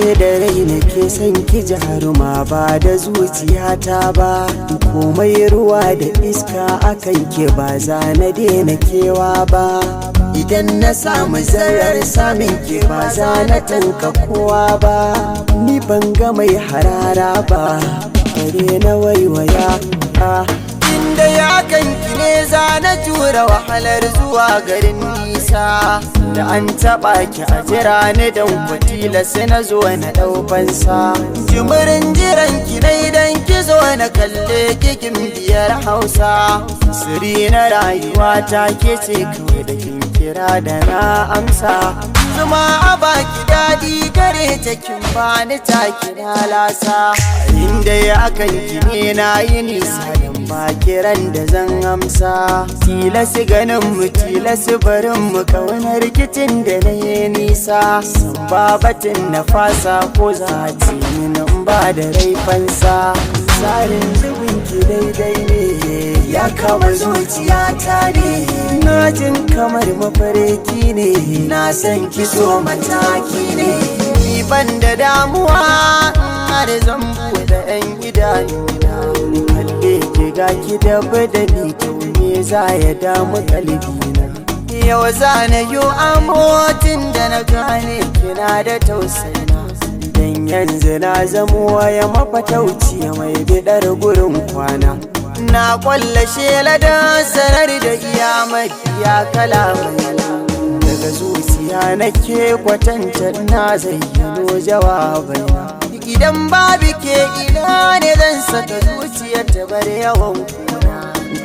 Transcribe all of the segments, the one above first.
Ashe da rai nake son ki jaruma ba da zuciyata ba. Komai ruwa da iska akan ke ba za na daina kewa ba. Idan na samu zarar samun ke ba za na tanka kowa ba. Ni ban ga mai harara ba, bare na waiwaya. Inda ya kanki ne za na jura wahalar zuwa garin nisa. Da an taɓa ki a jira ni don kwatila sai na zo na ɗaufansa. Jimirin jiran ki na idan ki zo na kalle kikin biyar Hausa. Siri na rayuwa ta ke ce kawai da kin kira da na amsa. Zuma a baki daɗi gare ta kin bani ta kira lasa. Inda ya kanki ne na yi nisa don ba kiran da zan amsa. Tilasi ganin mu tilasi barin mu kaunar rikicin da na yi nisa. San babatin na fasa ko za a ce min in ba da raifansa. Tsarin zubin ki daidai ne ya kama zuciyata ne. Na jin kamar mafarki ne, na san ki so mataki ne. Ni ban da damuwa har zan buɗe 'yan idanuna. Kalle ki ga ki da badali, to me za ya damu kalbina? Yau za na yi amotin da na gane kina da tausayina. Dan yanzu na zamo waya mafatauci mai bidar gurin kwana. Na kwalla shela da sanar da iya mabiya kalamai. Daga zuciya nake kwatanta na zayyano jawabaina. Idan babu ke ina ne zan saka zuciyar ta bar yawan kuna.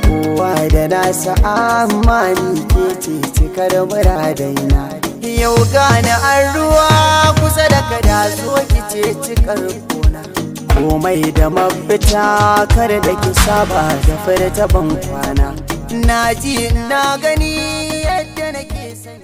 Kowa da nasa amma ni ke ce cikar muradaina. Yau gane an ruwa kusa da kada zo ki ce cikar kona. Komai da mafita kar da ki saba da furta ban kwana. Na ji na gani yadda nake son.